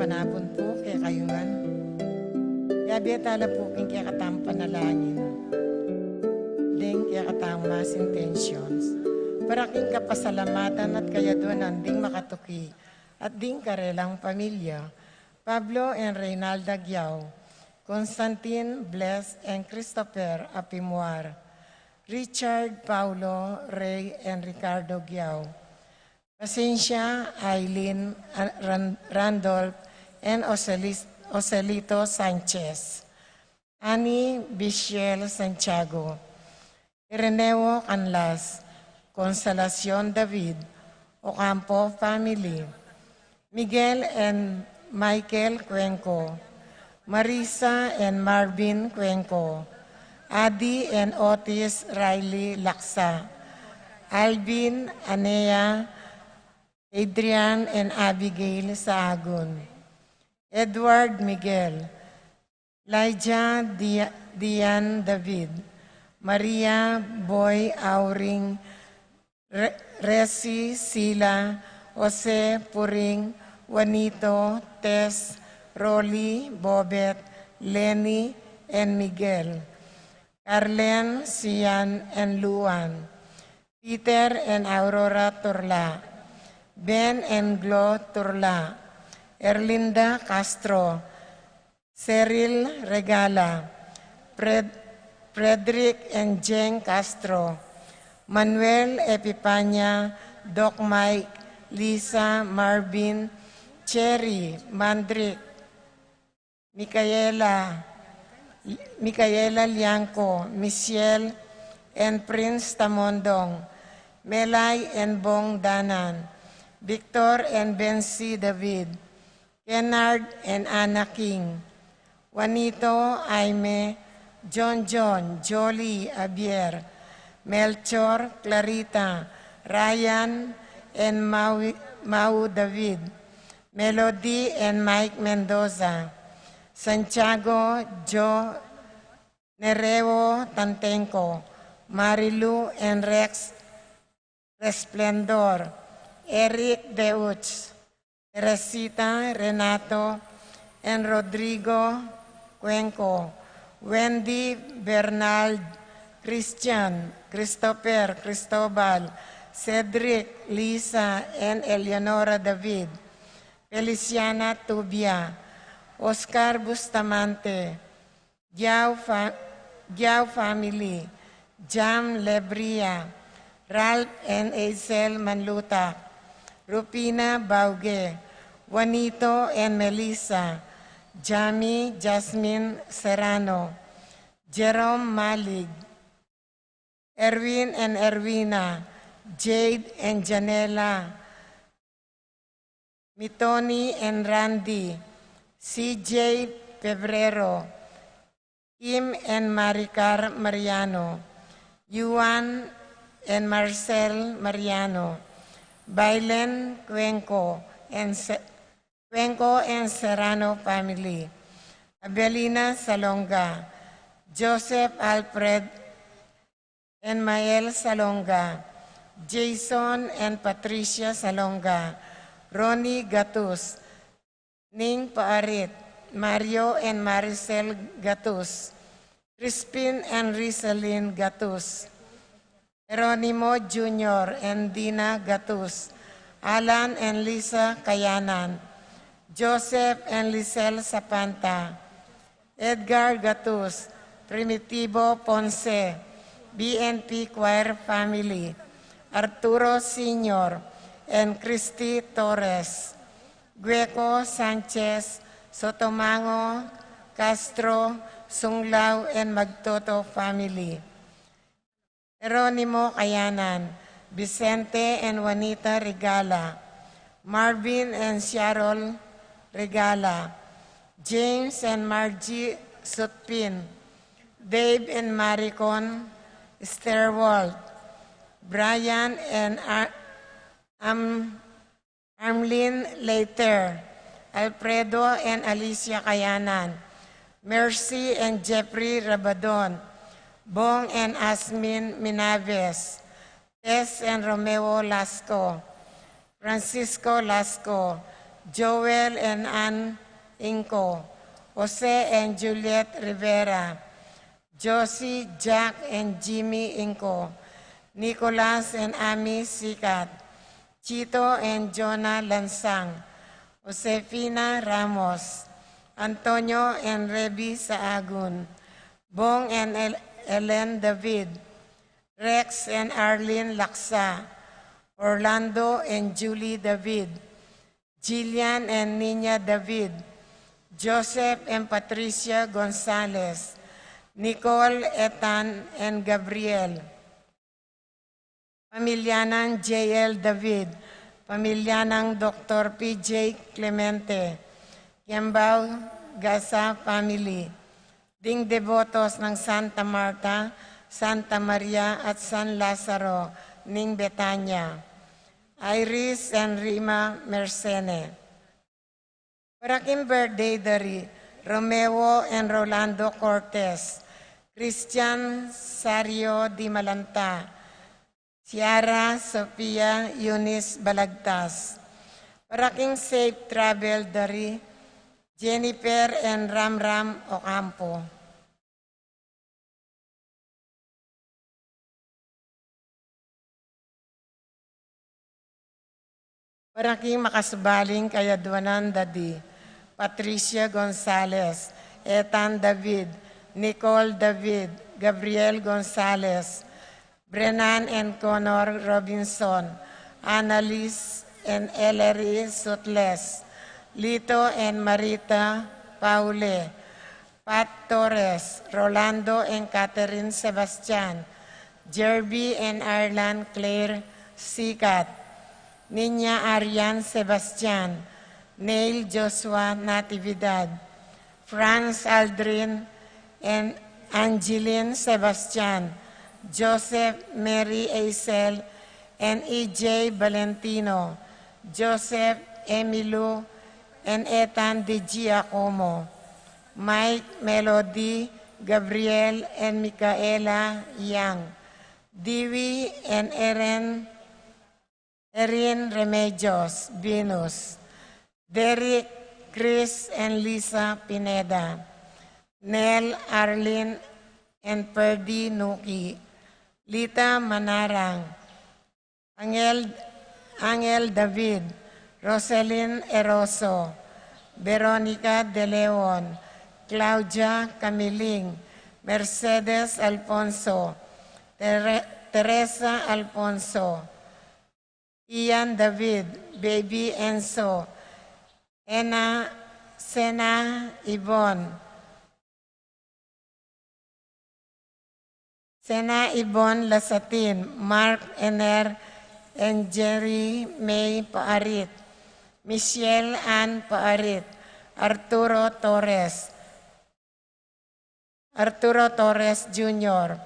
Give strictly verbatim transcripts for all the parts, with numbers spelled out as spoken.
Manapun pu kekayu ngan. Yabe tala pu king kekatang panalangin deng kekatang mas intentions para king kapasalamatan at kayaduanan ding makatuki at ding karelang pamilya. Pablo and Reynalda Giao, Constantine, Blessed, and Christopher Apimuar, Richard, Paulo, Ray, and Ricardo Giao, Pasencia, Aileen, Ran- Randolph, and Ocelis- Ocelito Sanchez, Annie Bishel Santiago, Ireneo Canlas, Consolacion David, Ocampo family, Miguel and Michael Cuenco, Marisa and Marvin Cuenco, Adi and Otis Riley Laksa, Alvin, Anea, Adrian and Abigail Saagun, Edward Miguel, Laija, Dia- Dian David, Maria, Boy, Auring, Re- Resi, Sila, Jose, Puring, Juanito, Tess, Rolly, Bobet, Lenny, and Miguel, Carlen, Sian, and Luan, Peter and Aurora Turla, Ben and Glo Turla, Erlinda Castro, Cyril Regala, Fred- Frederick and Jeng Castro, Manuel, Epipania, Doc Mike, Lisa, Marvin, Cherry, Mandrick, Micaela, Micaela Lianco, Michelle and Prince Tamondong, Melay and Bong Danan, Victor and Bensi David, Kennard and Anna King, Juanito, Aime, John John, Jolie, Javier, Melchor, Clarita, Ryan, and Mau, Mau David, Melody and Mike Mendoza, Santiago, Joe, Nereo Tantenco, Marilu and Rex Resplendor, Eric Deutz, Teresita, Renato, and Rodrigo Cuenco, Wendy, Bernald, Christian, Christopher, Cristobal, Cedric, Lisa, and Eleonora David, Feliciana Tubia, Oscar Bustamante, Giao, fa- Giao family, Jam Lebria, Ralph and Hazel Manluta, Rupina Bauge, Juanito and Melissa, Jami, Jasmine Serrano, Jerome Malig, Erwin and Erwina, Jade and Janela, Mitoni and Randy, C J Febrero, Kim and Maricar Mariano, Yuan and Marcel Mariano, Bailen Cuenco and Se- Cuenco and Serrano family, Abelina Salonga, Joseph Alfred and Mael Salonga, Jason and Patricia Salonga, Ronnie Gatus, Ning Paarit, Mario and Maricel Gatus, Crispin and Rizelin Gatus, Jeronimo Junior and Dina Gatus, Alan and Lisa Kayanan, Joseph and Lisel Sapanta, Edgar Gatus, Primitivo Ponce, B N P Choir family, Arturo Senior and Christy Torres, Gueco Sanchez, Sotomango, Castro, Sunglao, and Magtoto family, Jeronimo Kayanan, Vicente and Juanita Regala, Marvin and Cheryl Regala, James and Margie Sutpin, Dave and Maricon Sterwald, Brian and Ar- Am- Armlin Leiter, Alfredo and Alicia Kayanan, Mercy and Jeffrey Rabadon, Bong and Asmin Minaves, Tess and Romeo Lasco, Francisco Lasco, Joel and Ann Inco, Jose and Juliet Rivera, Josie, Jack, and Jimmy Inco, Nicolas and Amy Sikat, Chito and Jonah Lansang, Josefina Ramos, Antonio and Rebi Saagun, Bong and El- Ellen David, Rex and Arlene Laksa, Orlando and Julie David, Jillian and Nina David, Joseph and Patricia Gonzalez, Nicole, Ethan, and Gabriel. Pamilya nang J L David, pamilya nang Doktor P J Clemente, Kembao Gasa family, ding debotos ng Santa Marta, Santa Maria at San Lazaro ning Betania. Iris and Rima Mersene. Para king birthday da ri Romeo and Rolando Cortez, Christian Sario di Malanta, Ciara Sofia Eunice Balagtas. Para king safe travel da ri Jennifer and Ramram Ocampo. Para king makasubaling kayadwanan da di Patricia Gonzalez, Ethan David, Nicole David, Gabriel Gonzalez, Brennan and Connor Robinson, Annalise and Ellery Sutles, Lito and Marita Paule, Pat Torres, Rolando and Catherine Sebastian, Jerby and Arlan Claire Sikat, Niña Arian Sebastian, Neil Joshua Natividad, Franz Aldrin and Angeline Sebastian, Joseph Mary Aisel and E J Valentino, Joseph Emilu and Ethan Di Giacomo, Mike Melody, Gabriel and Micaela Yang, Dewey and Eren Erin Remedios, Venus, Derek, Chris and Lisa Pineda, Nel, Arlene and Perdi Nuki, Lita Manarang, Angel, Angel David, Roselyn Eroso, Veronica De Leon, Claudia Camiling, Mercedes Alfonso, Tere- Teresa Alfonso, Ian David, Baby Enzo, Ena, Sena Ibon, Sena Ibon Lasatin, Mark Ener and Jerry May Paarit, Michelle Ann Paarit, Arturo Torres, Arturo Torres Junior,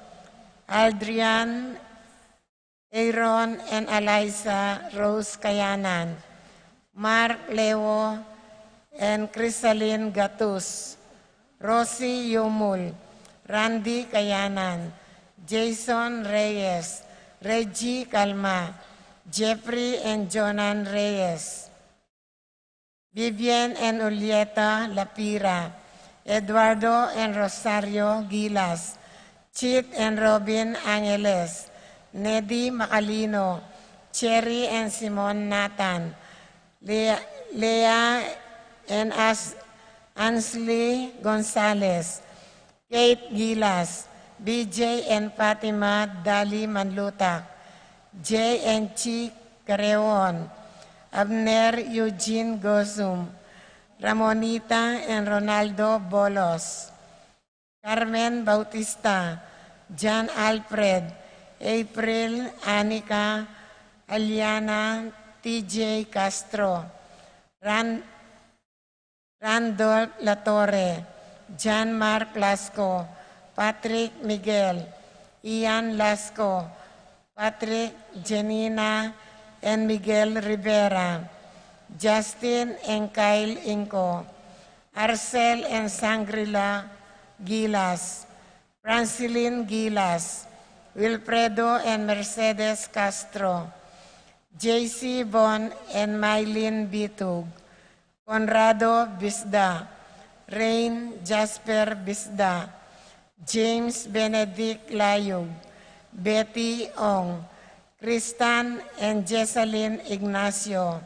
Aldrian, Aaron and Eliza Rose Kayanan, Mark Leo and Crisalin Gatus, Rosie Yumul, Randy Kayanan, Jason Reyes, Reggie Calma, Jeffrey and Jonan Reyes, Vivian and Julieta Lapira, Eduardo and Rosario Gilas, Chit and Robin Angeles, Nedi Macalino, Cherry and Simon Nathan, Lea, Lea and As, Ansley Gonzalez, Kate Gilas, B J and Fatima Dali Manlutak, J and Chi Careon, Abner Eugene Gozum, Ramonita and Ronaldo Bolos, Carmen Bautista, John Alfred, April, Anika, Aliana, T J Castro, Ran, Randolph Latorre, John Mark Lasco, Patrick Miguel, Ian Lasco, Patrick, Janina, and Miguel Rivera, Justin and Kyle Inco, Arcel and Sangrila Gilas, Francilin Gilas, Wilfredo and Mercedes Castro, J C Bon and Mylene Bitug, Conrado Bisda, Rain Jasper Bisda, James Benedict Layug, Betty Ong, Kristan and Jessalyn Ignacio,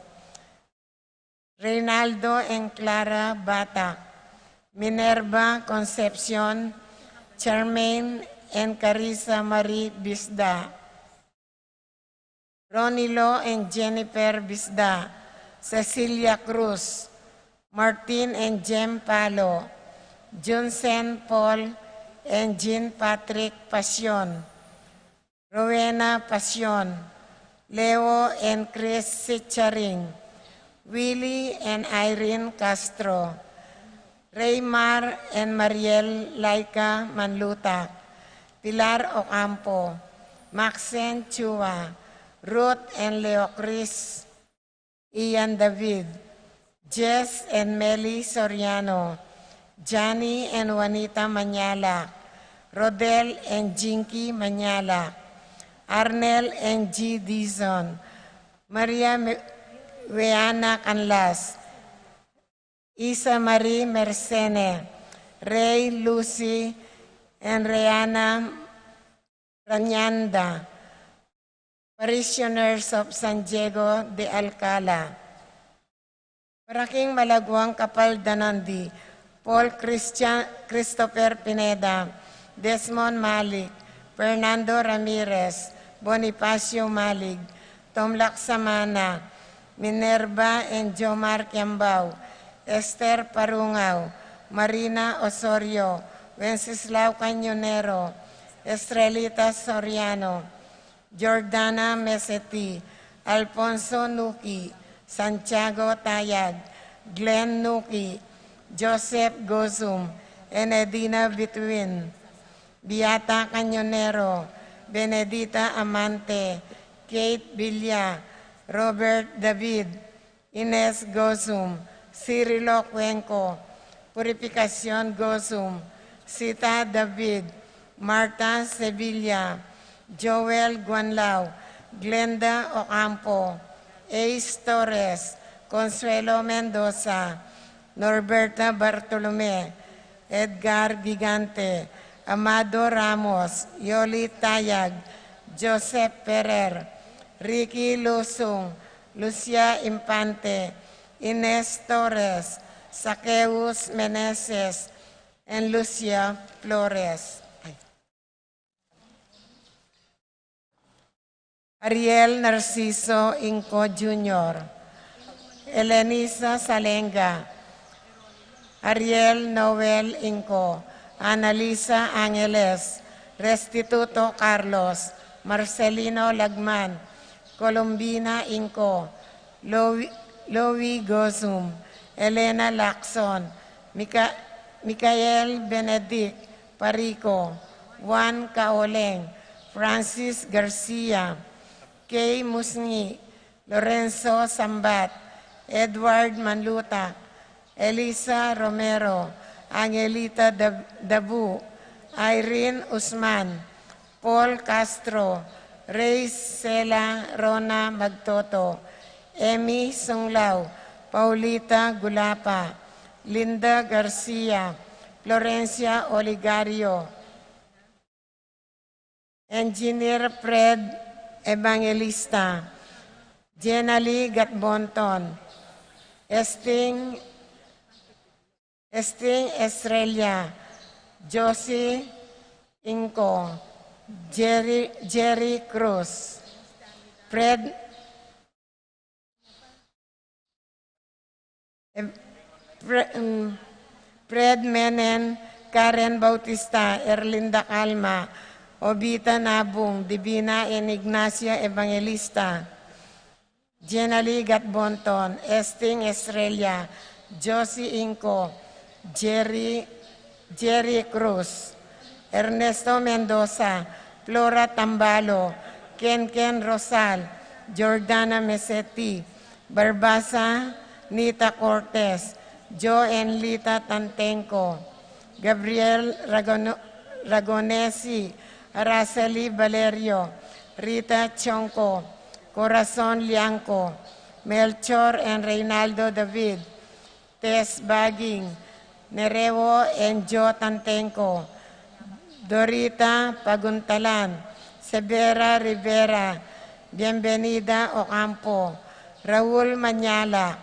Reynaldo and Clara Batac, Minerva Concepcion, Charmaine and Carissa Marie Bisda, Ronilo and Jennifer Bisda, Cecilia Cruz, Martin and Jem Palo, Junsen Paul and Jean Patrick Pasion, Rowena Pasion, Leo and Chris Sicharing, Willie and Irene Castro, Raymar and Mariel Laika Manluta, Pilar Ocampo, Maxen Chua, Ruth and Leo Chris, Ian David, Jess and Meli Soriano, Johnny and Juanita Manyala, Rodel and Jinky Manyala, Arnel and G Dizon, Maria Me- Weana Canlas, Isa Marie Mercene, Ray, Lucy and Reana Ranyanda, Parishioners of San Diego de Alcala. Para king malaguang kapaldanan di Paul Christian, Christopher Pineda, Desmond Malik, Fernando Ramirez, Bonifacio Malik, Tom Laksamana, Minerva and Jomar Kiambao, Esther Parungao, Marina Osorio, Wenceslao Cañonero, Estrelita Soriano, Jordana Meseti, Alfonso Nuki, Santiago Tayag, Glenn Nuki, Joseph Gozum, Enedina Bituin, Beata Cañonero, Benedita Amante, Kate Villa, Robert David, Ines Gozum, Cirilo Cuenco, Purificacion Gozum, Sita David, Martha Sevilla, Joel Guanlao, Glenda Ocampo, Ace Torres, Consuelo Mendoza, Norberta Bartolome, Edgar Gigante, Amado Ramos, Yoli Tayag, Joseph Ferrer, Ricky Lusung, Lucia Infante, Ines Torres, Saqueus Meneses, and Lucia Flores. Ay. Ariel Narciso Inco Junior, Elenisa Salenga, Ariel Noel Inco, Annalisa Angeles, Restituto Carlos, Marcelino Lagman, Colombina Inco, Louis, Louis Gozum, Elena Lacson, Mica- Michael Benedict Parico, Juan Caoleng, Francis Garcia, Kay Musngi, Lorenzo Sambat, Edward Manluta, Elisa Romero, Angelita Dab- Dabu, Irene Usman, Paul Castro, Rey Sela Rona Magtoto, Emmy Sunglao, Paulita Gulapa, Linda Garcia, Florencia Oligario, Engineer Fred Evangelista, Jenali Gatbonton, Esting, Esting Estrella, Josie Inco, Jerry, Jerry Cruz, Fred, eh, Fre- mm, Fred Menen, Karen Bautista, Erlinda Calma, Obita Nabung, Divina and Ignacia Evangelista, Jenali Gatbonton, Esting Estrella, Josie Inco, Jerry, Jerry Cruz, Ernesto Mendoza, Flora Tambalo, Ken Ken Rosal, Jordana Meseti, Barbasa Nita Cortez, Jo and Lita Tantenco, Gabriel Ragono- Ragonesi, Araceli Valerio, Rita Chonco, Corazon Lianco, Melchor and Reynaldo David, Tess Baging, Nereo Enjo Tantengco, Dorita Paguntalan, Severa Rivera, Bienvenida Ocampo, Raul Mañala,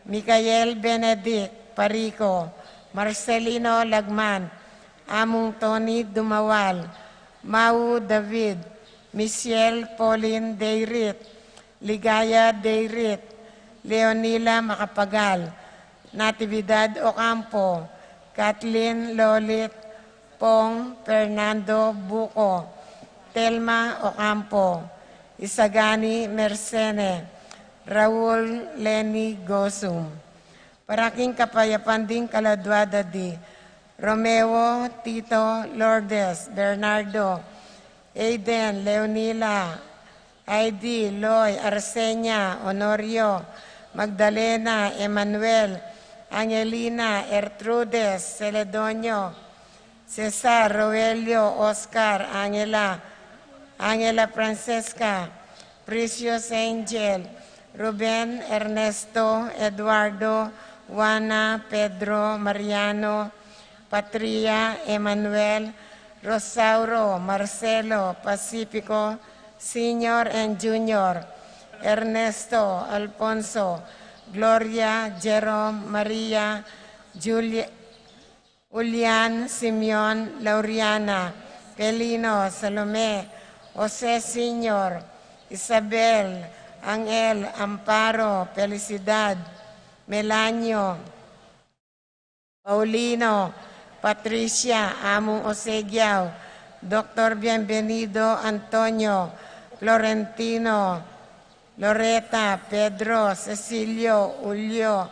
Michael Benedict Parico, Marcelino Lagman, Among Tony Dumawal, Mau David, Michelle Pauline Deirit, Ligaya Deirit, Leonila Macapagal, Natividad Ocampo, Kathleen Lolit, Pong Fernando Buco, Telma Ocampo, Isagani Mersene, Raul Lenny Gosum. Para king kapayapan ding kaladua da di Romeo, Tito, Lourdes, Bernardo, Aiden, Leonila, Aidi, Loy, Arsenia, Honorio, Magdalena, Emmanuel, Angelina, Ertrudes, Celedonio, Cesar, Roelio, Oscar, Angela, Angela Francesca, Precious Angel, Ruben, Ernesto, Eduardo, Juana, Pedro, Mariano, Patria, Emmanuel, Rosauro, Marcelo, Pacifico, Senior and Junior, Ernesto, Alfonso, Gloria, Jerome, Maria, Julia, Julian, Simeon, Lauriana, Pelino, Salome, Jose Senior, Isabel, Angel, Amparo, Felicidad, Melanio, Paulino, Patricia, Among Osegiao, Doctor Bienvenido, Antonio, Florentino, Loreta, Pedro, Cecilio, Julio,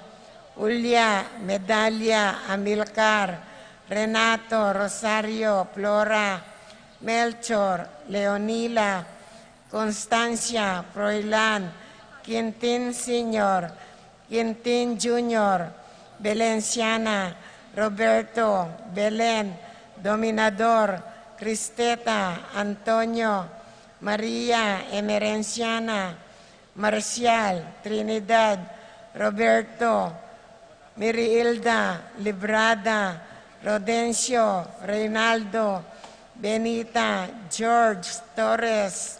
Julia, Medalia, Amilcar, Renato, Rosario, Flora, Melchor, Leonila, Constancia, Froilan, Quintin Senior, Quintin Junior, Belenciana, Roberto, Belen, Dominador, Cristeta, Antonio, Maria, Emerenciana, Marcial, Trinidad, Roberto, Miriilda, Librada, Rodencio, Reynaldo, Benita, George, Torres,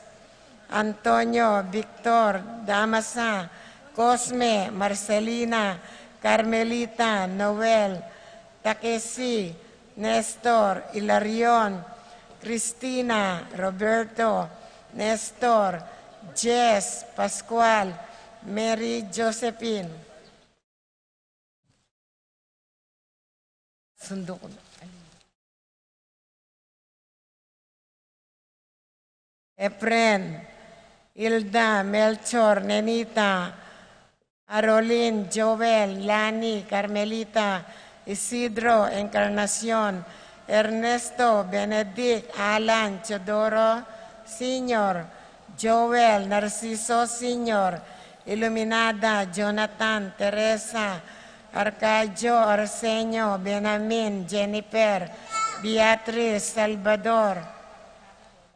Antonio, Victor, Damasa, Cosme, Marcelina, Carmelita, Noel, Takesi, Nestor, Hilarion, Cristina, Roberto, Nestor, Jess, Pascual, Mary Josephine. Sundukan. Efren, Hilda, Melchor, Nenita, Arolin, Joel, Lani, Carmelita, Isidro, Encarnacion, Ernesto, Benedict, Alan, Teodoro Senior, Joel, Narciso Senior, Iluminada, Jonathan, Teresa, Arcadio, Arsenio, Benjamin, Jennifer, Beatriz, Salvador,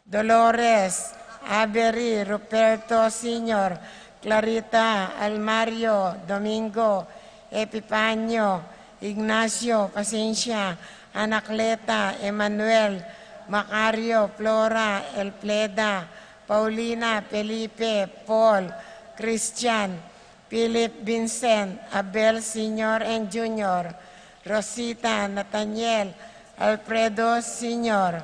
Dolores, Avery, Ruperto Senior, Clarita, Almario, Domingo, Epifanio, Ignacio, Pasencia, Anacleta, Emmanuel, Macario, Flora, Elfreda, Paulina, Felipe, Paul, Christian, Philip, Vincent, Abel Senior and Junior, Rosita, Nathaniel, Alfredo Senior,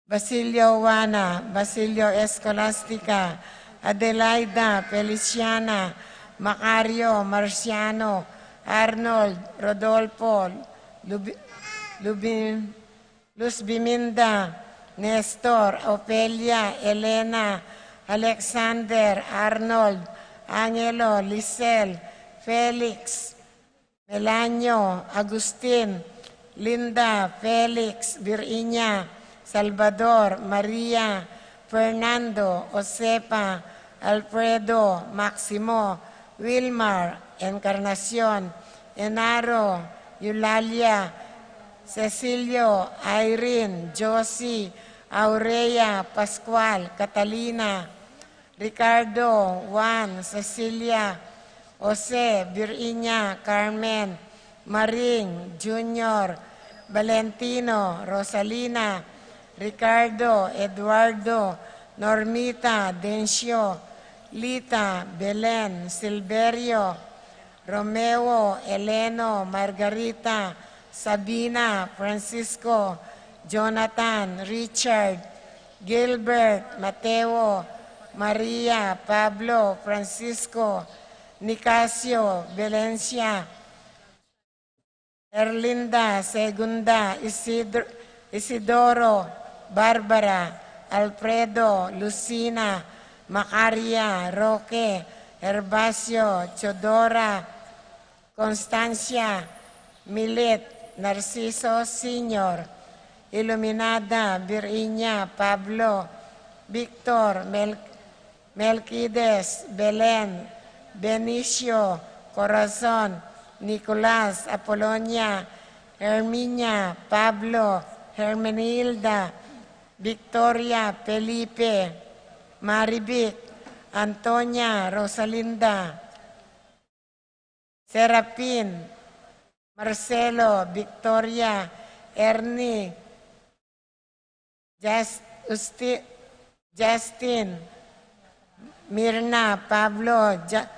Basilio, Juana, Basilio, Escolastica, Adelaida, Feliciana, Macario, Marciano, Arnold, Rodolfo, Lubi-, Lubi-, Luz Biminda, Nestor, Ofelia, Elena, Alexander, Arnold, Angelo, Lisel, Felix, Melanio, Agustin, Linda, Felix, Virginia, Salvador, Maria, Fernando, Josefa, Alfredo, Maximo, Wilmar, Encarnacion, Enaro, Eulalia, Cecilio, Irene, Josie, Aurea, Pascual, Catalina, Ricardo, Juan, Cecilia, Jose, Virginia, Carmen, Maring, Junior, Valentino, Rosalina, Ricardo, Eduardo, Normita, Dencio, Lita, Belen, Silverio, Romeo, Eleno, Margarita, Sabina, Francisco, Jonathan, Richard, Gilbert, Mateo, Maria, Pablo, Francisco, Nicasio, Valencia, Erlinda, Segunda, Isidro, Isidoro, Barbara, Alfredo, Lucina, Macaria, Roque, Herbacio, Teodora, Constancia, Milet, Narciso Senior, Iluminada, Virginia, Pablo, Victor, Mel-, Melquides, Belen, Benicio, Corazon, Nicolas, Apolonia, Herminia, Pablo, Hermenilda, Victoria, Felipe, Marivic, Antonia, Rosalinda, Serapin, Marcelo, Victoria, Ernie, Jus-, Justi-, Justin, Mirna, Pablo, Ja-,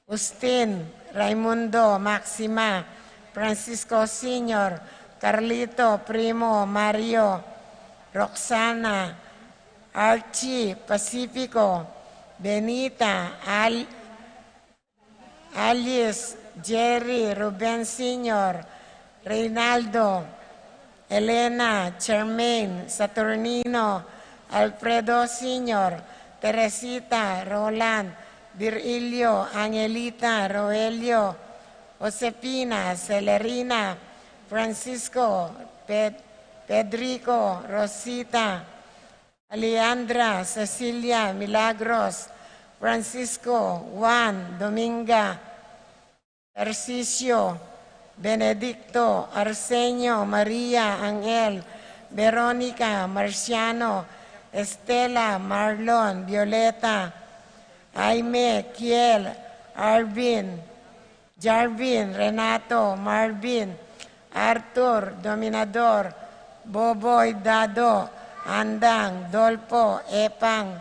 Justin, Raimundo, Maxima, Francisco Senior, Carlito, Primo, Mario, Roxana, Archie, Pacifico, Benita, Al-, Alice, Jerry, Ruben Senior, Reynaldo, Elena, Charmaine, Saturnino, Alfredo Senior, Teresita, Roland, Virgilio, Angelita, Roelio, Josefina, Celerina, Francisco, Ped-, Pedrico, Rosita, Alejandra, Cecilia, Milagros, Francisco, Juan, Dominga, Tarcisio, Benedicto, Arsenio, Maria, Angel, Veronica, Marciano, Estela, Marlon, Violeta, Jaime, Kiel, Arvin, Jarvin, Renato, Marvin, Arthur, Dominador, Boboy, Dado, Andang, Dolpo, Epang,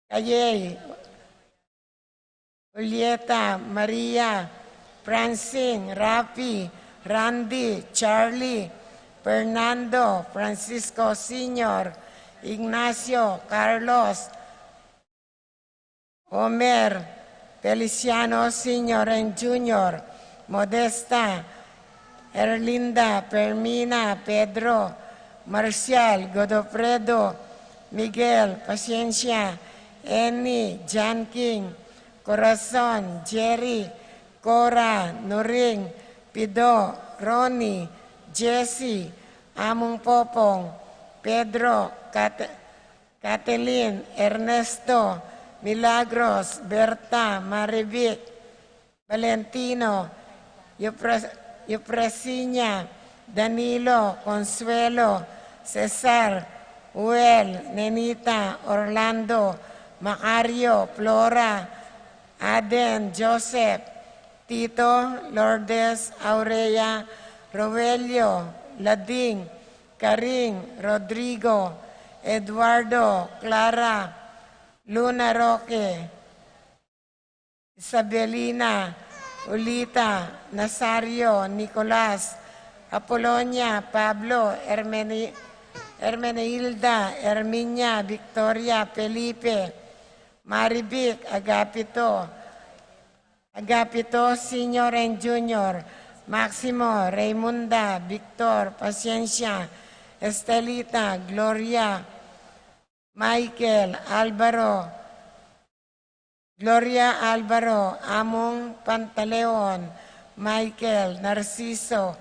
Kayey, Julieta, Maria, Francine, Rafi, Randy, Charlie, Fernando, Francisco Senior, Ignacio, Carlos, Omer, Feliciano Senior and Junior, Modesta, Erlinda, Fermina, Pedro, Marcial, Godofredo, Miguel, Paciencia, Annie, John King, Corazon, Jerry, Cora, Nuring, Pido, Ronnie, Jesse, Among Popong, Pedro, Kat-, Kathleen, Ernesto, Milagros, Berta, Marivic, Valentino, Eufra-, Eufrasinia, Danilo, Consuelo, Cesar, Uel, Nenita, Orlando, Macario, Flora, Aden, Joseph, Tito, Lourdes, Aurea, Rogelio, Lading, Karing, Rodrigo, Eduardo, Clara, Luna Roque, Isabelina, Ulita, Nazario, Nicolas, Apolonia, Pablo, Hermeni-, Hermenilda, Herminia, Victoria, Felipe, Marivic, Agapito, Agapito Senior and Junior, Maximo, Raymunda, Victor, Paciencia, Estelita, Gloria, Michael, Alvaro, Gloria, Alvaro, Among, Pantaleon, Michael, Narciso,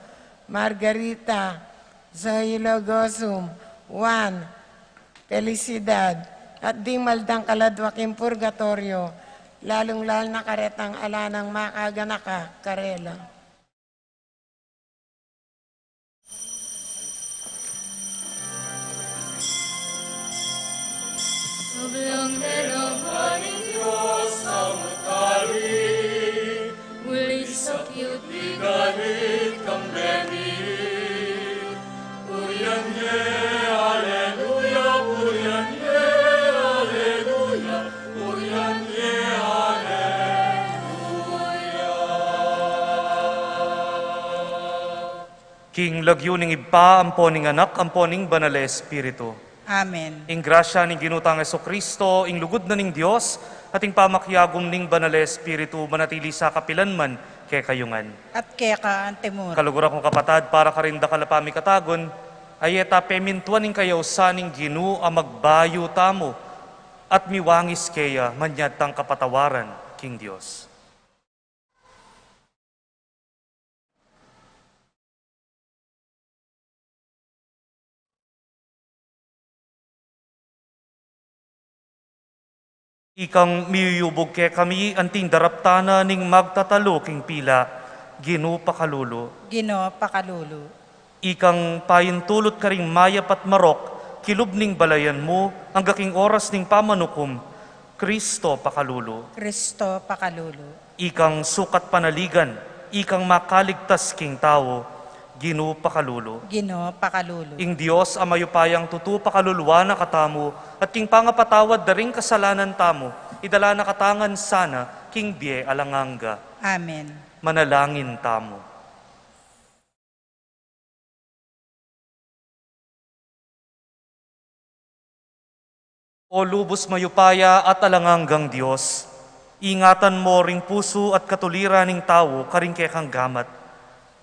Margarita, Zoilo, Gozum, Juan, Felicidad, at ding maldang kaladwa king purgatoryo, lalung-lalu na karetang ala nang makaganaka karela. Lagyu ning Ibpa, ampo ning Anak, ampo ning Banal a Espiritu. Amen. Ing grasya ning Ginu tang Jesucristo, ing lugud na ning Dios, at ing pamakiagum ning Banal a Espiritu, manatili sa kapilan man kekayu ngan. At keka antimurin. Kaluguran kung kapatad, para karing dakal a pamikatagun, e ta pemintuan ing kayausan ning Ginu a magbayu tamu at miwangis keya, manyad tang kapatawaran king Dios. Ikang miyuyubug kekami anting daraptan na ning magtatalu king pila, Ginu pakalulu. Ginu pakalulu. Ikang paintulut karing mayap at marok kilub ning balayan mu, angga king oras ning pamanukum, Kristo pakalulu. Kristo pakalulu. Ikang sukat panaligan, ikang makaligtas king tau, Ginu pakalulu. Ginu pakalulu. Ing Dios a mayupayang tutu pakaluluan na katamu, at king pangapatawad da ring kasalanan tamu, idala na katamu ngan sana king bie alang angga. Amen. Manalangin tamu. O lubus mayupaya at alang anggang Dios, ingatan mo ring pusu at katuliran ning tau karing kekang gamat.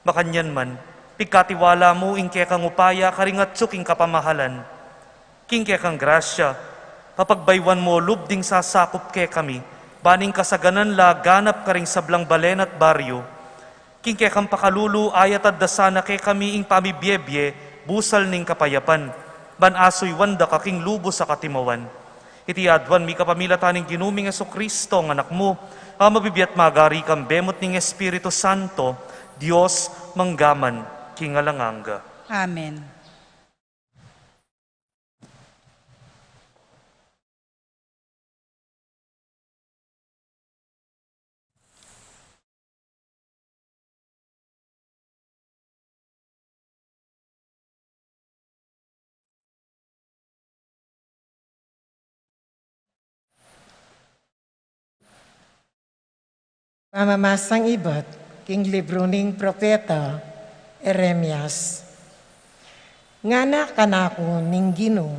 Makanyan man, pigkatiwala mu ing kekang upaya karing atsu king kapamahalan. King kekang grasya, papagbayuan mo lub ding sasakup kekami, ban ing kasaganan la ganap karing sablang balen at baryu. King kekang pakalulu, ayatad da sana kekami ing pamibiebie busal ning kapayapan, ban asuyuan da ka king lubus a katimawan. Iti aduan mi kapamilatan ning Ginu ming Jesucristo, a Anak mu, a mabibie at magari kambe mu at ning Espiritu Santo, Dios, mangga man king alang angga. Amen. Pamamasang ibat king libru ning propeta Jeremias. Ngana kanaku ning Ginu,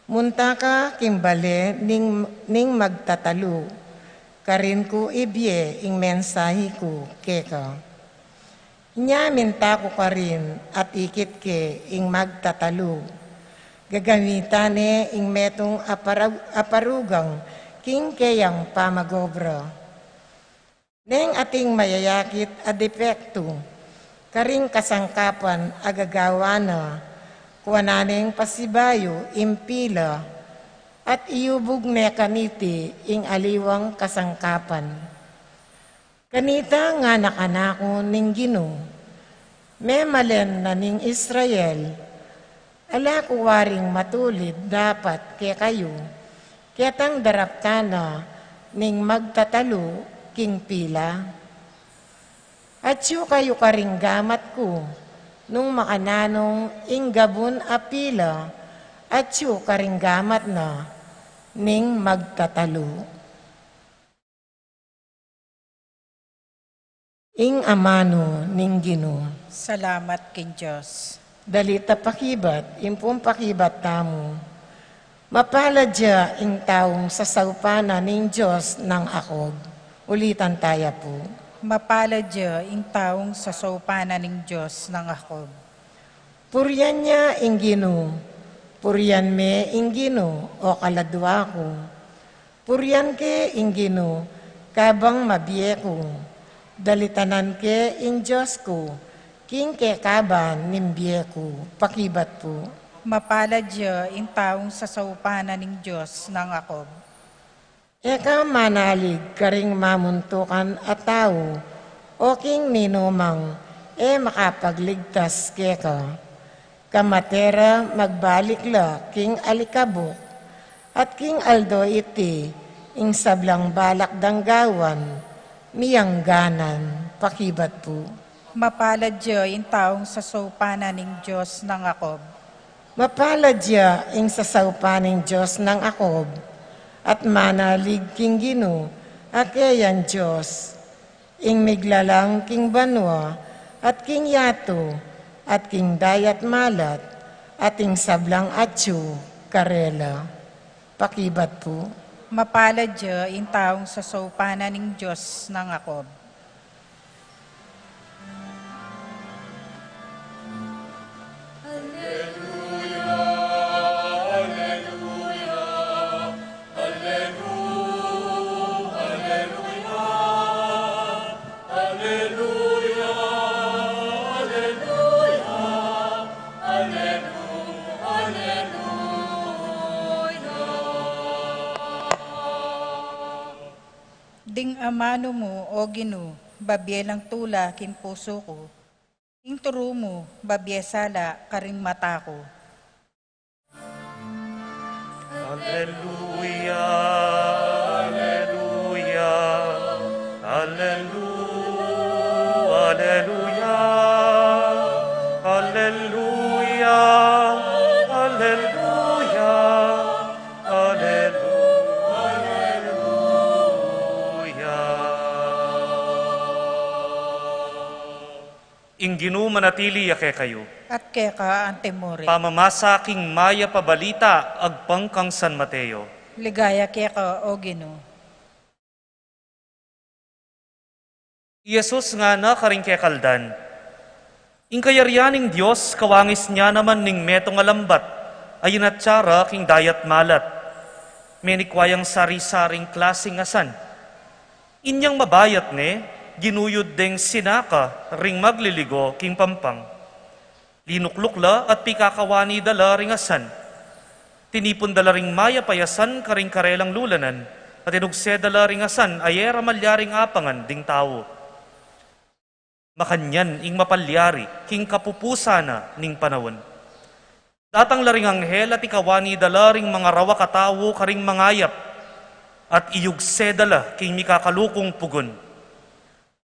munta ka king bale ning, ning magtatalu, karin ku ibie ing mensahi ku keka. Inya minta ku karin at ikit ke ing magtatalu. Gagamitan ne ing metung a para-, a parugang king keyang pamag-obra. Neng ating mayayakit a depektu karing kasangkapan a gagawan na, kuanan neng pasibayu ing pila at iyubug ne kaniti ing aliwang kasangkapan. Kanita ngana kanaku ning Ginu, memalen na ning Israel, ala ku waring matulid dapat kekayu, ketang daraptan na ning magtatalu king pila? Atyu kayu karing gamat ku, nung makananu ing gabun a pila, atyu karing gamat na ning magtatalu. Ing amanu ning Ginu. Salamat king Dios. Dalit a pakibat, ing pung pakibat tamu. Mapalad ya ing taung sasaupan na ning Dios nang Jacob. Ulitan taya pu. Mapalad ya ing taung sasaupan na ning Dios nang Jacob. Purian ya ing Ginu, purian me ing Ginu, o kaladua ku. Purian ke ing Ginu, kabang mabie ku. Dalitanan ke ing Dios ku, king kekaban ning bie ku. Pakibat pu. Mapalad ya ing taung sasaupan na ning Dios nang Jacob. E ka manalig karing mamuntukan a tau, o king ninumang e makapagligtas keka. Kamate ra magbalik la king alikabuk, at king aldo iti ing sablang balak dang gawan, miyangganan. Pakibat pu. Mapalad ya ing taung sasaupan na ning Dios nang Jacob. Mapalad ya ing sasaupan ning Dios nang Jacob, at manalig king Ginu a keyang Dios, ing miglalang king banua at king yatu, at king dayat malat, at ing sablang atyu karela. Pakibat pu. Mapalad ya ing taung sasaupan na ning Dios nang Jacob. Ding amanu mu, O Ginu, babie lang tula king pusu ku, ing turu mu, babie sala karing mata ku. Aleluya, aleluya, alelu-, aleluya, aleluya, aleluya, alelu-, aleluya. Ing Ginu manatili ya kekayu. At keka antimurin. Pamamasa king mayap a balita agpang kang San Mateo. Ligaya keka, O Ginu. I Jesus ngana karing kekaldan, ing kayarian ning Dios kawangis ne naman ning metung a lambat a inatsa ra king dayat malat. Menikwa yang sari-saring klasing asan. Inyang mabayat ne, ginuyud deng sinaka ring magliligo king pampang. Linukluk la at pikakawani da la ring asan. Tinipun da la ring mayap a asan karing karelang lulanan, at inugse da la ring asan a e ra malyaring apangan ding tau. Makanyan ing mapalyari king kapupusan na ning panaun. Datang la ring anghel at ikawani da la ring mangarawak a tau karing mangayap, at iyugse da la king mikakalukung pugun.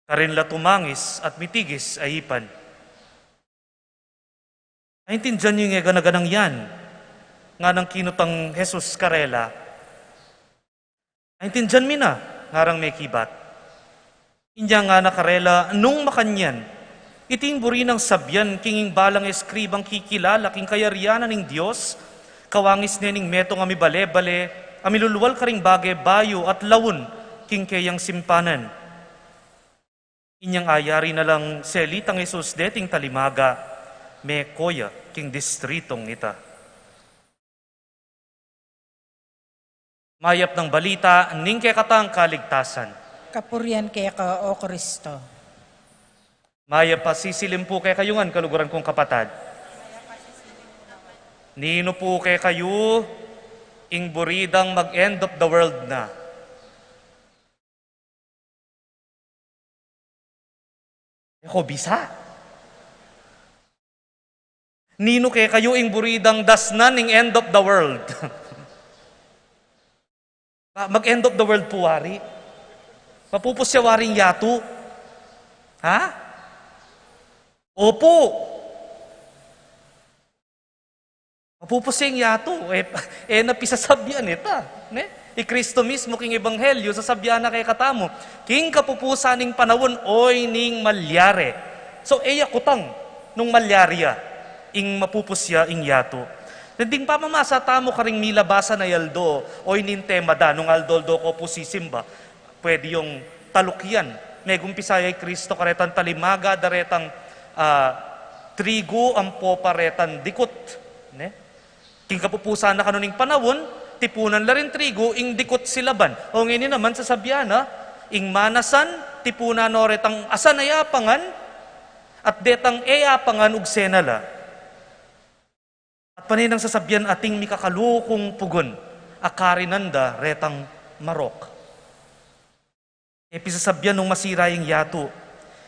Karin la tumangis at mitigis a ipan. Aintindian yu ing e gana-ganang yan? Nganang kinutang Jesus karela. Aintindian mi na, ngarang mekibat. Inya ngana karela, nung makanyan, iti ing buri nang sabian king ing balang eskribang kikilala king kayarian na ning Dios, kawangis ne ning metung a mibale-bale, a milulwal karing bage bayu at laun king keyang simpanan. Inyang ayari na lang selitang Jesus deting talimaga, meko ya king distritong ita. Mayap nang balita ning kekatang kaligtasan. Kapurian keka, O Kristo. Mayap a sisilim pu kekayu ngan, kaluguran kung kapatad. Ninu pu kekayu ing buri dang mag-end of the world na? E ko bisa. Ninu kekayu ing buri dang dasnan ing end of the world? Ah, mag-end of the world pu wari. Mapupus ya wari ing yatu. Ha? Opu. Mapupus ya ing yatu, e, e na pisasabian ita, ne? I Kristo mismu king Ebanghelyo, sasabian na kekatamu, king kapupusan ning panaun, oyni ing malyari. So, e ya kutang nung malyari ya, ing mapupus ya ing yatu. Ding pamamasa tamu karing milabasan a aldo, oyni ing tema da, nung aldo-aldo ko pu sisimba, pwede yung talukyan. Megumpisa ya i Kristo karetang talimaga, daretang, ah, trigu, ampo pa retang dikut. Ne? King kapupusan na kanu ning panaun, tipunan la ring trigu, ing dikut silaban. O ngeni naman sasabian na, ing manasan, tipunan no retang asan a apangan, at detang e apangan ugse na la. At pane nang sasabian ating mikakalukung pugun, a karinan da retang marok. E pisasabian nung masira ing yatu.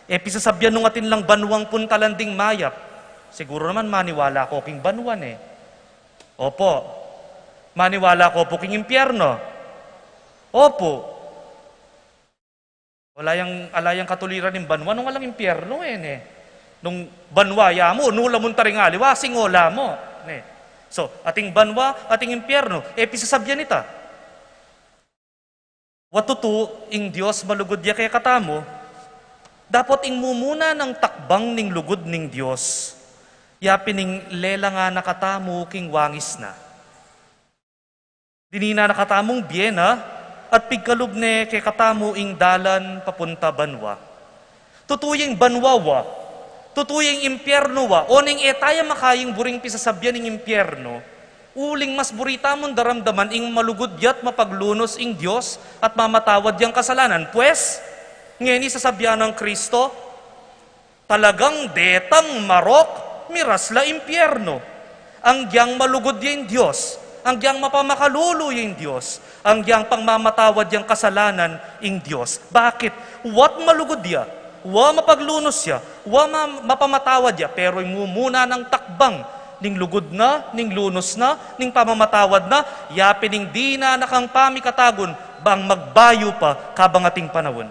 E pisasabian nung atin lang banuang puntalan ding mayap. Siguru naman maniwala ko king banua ne. Opo. Maniwala ko pu king impyerno. Opo. Ala yang, ala yang katuliran ning banua nung alang impyerno, e, ne. Nung banua ya mu, nu la munta ring aliwa, sing ola mu, ne. So, ating banua, ating impyerno, e pisasabian ita. Wa tutu, ing Dios malugud ya kekatamu, dapot ing mumuna nang takbang ning lugud ning Dios, Ya pin ing lelangan na katamu king wangis na. Dininan na katamung bie na, at pigkalub ne kekatamu ing dalan papunta banua. Tutu ya ing banua wa, tutu ya ing impyernu wa, oneng e taya makaing buring pisasabyan ing impyernu, uling mas buri tamung daramdaman ing malugud ya't mapaglunus ing Dios at mamatawad yang kasalanan. Pues, ngeni sasabyan nang Kristo, talagang detang marok, miras la impyernu. Anggyang malugud ya ing Dios, anggyang mapamakalulu ya ing Dios, anggyang pang mamatawad yang kasalanan ing Dios. Bakit? Wa't malugud ya, wa mapaglunus ya, wa ma-, mapamatawad ya, pero ing mumuna nang takbang ning lugud na, ning lunus na, ning pamamatawad na, ya pin ing dinan na kang pamikatagun, bang magbayu pa kabang ating panaun.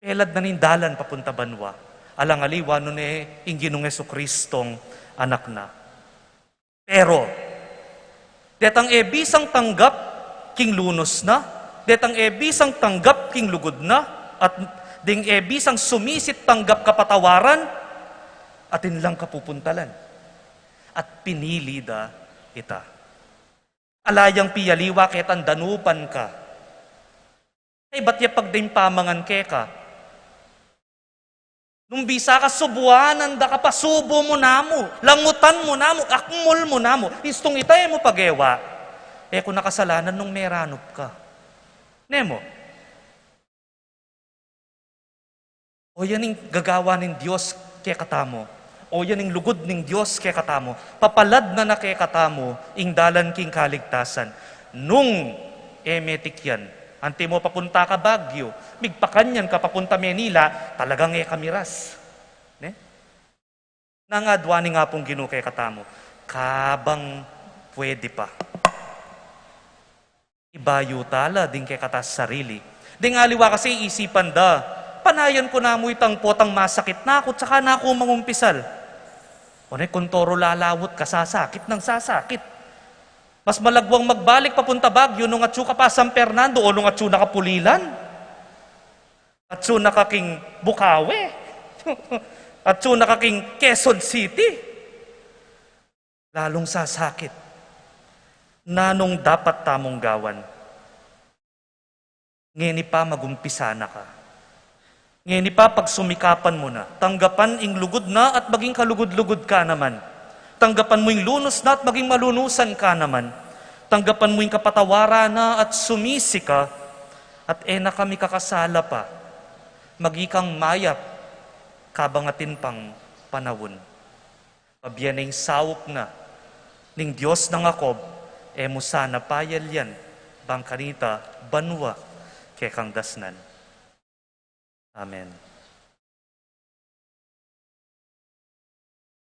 Pelad na ning dalan papunta banua. Alang aliwa nune ing Ginung Jesucristong Anak na. Pero, detang e bisang tanggap king lunus na, detang e bisang tanggap king lugud na, at ding e bisang sumisit tanggap kapatawaran, atin lang kapupuntalan. At pinili da ita. Ala yang pialiwa ketang danupan ka. Kaybat ya pagding pamangan keka. Nung bisa ka subuanan da ka, pasubu mu namu, langutan mu namu, akmul mu namu, istung ita e mu pagewa. E ku na kasalanan nung meranup ka. Nemu? O yan ing gagawa ning Dios kekatamu. O yan ing lugud ning Dios kekatamu. Papalad na na kekatamu ing dalan king kaligtasan. Nung e metik yan, antimo papunta ka Baguio, migpakanyan ka papunta Manila, talagang e ka miras. Ne? Nung adwan ing Apung Ginu kekatamu, kabang pwede pa, ibayu tala ding kekatang sarili. Ding aliwa kasi isipan da, panayan ku namu itang potang masakit na ku, tsaka na ku mangumpisal. O ne, kung toro lalawut ka, sasakit nang sasakit. Mas malagwang magbalik papunta Baguio nung atsu ka pa San Fernando o nung atsu na ka Pulilan. Atsu na ka king Bukawi. Atsu na ka king Quezon City. Lalung sasakit. Nanung dapat tamung gawan? Ngeni pa magumpisa na ka. Ngeni pa pagsumikapan mu na. Tanggapan ing lugud na at maging kalugud-lugud ka naman. Tanggapan mu ing lunus na at maging malunusan ka naman. Tanggapan mu ing kapatawaran na at sumisi ka. At e na ka mikakasala pa. Maging kang mayap kabang atin pang panaun. Pabie na ing saup na ning Dios nang Jacob, e mu sana payalian bang kanita banua kekang dasnan. Amen.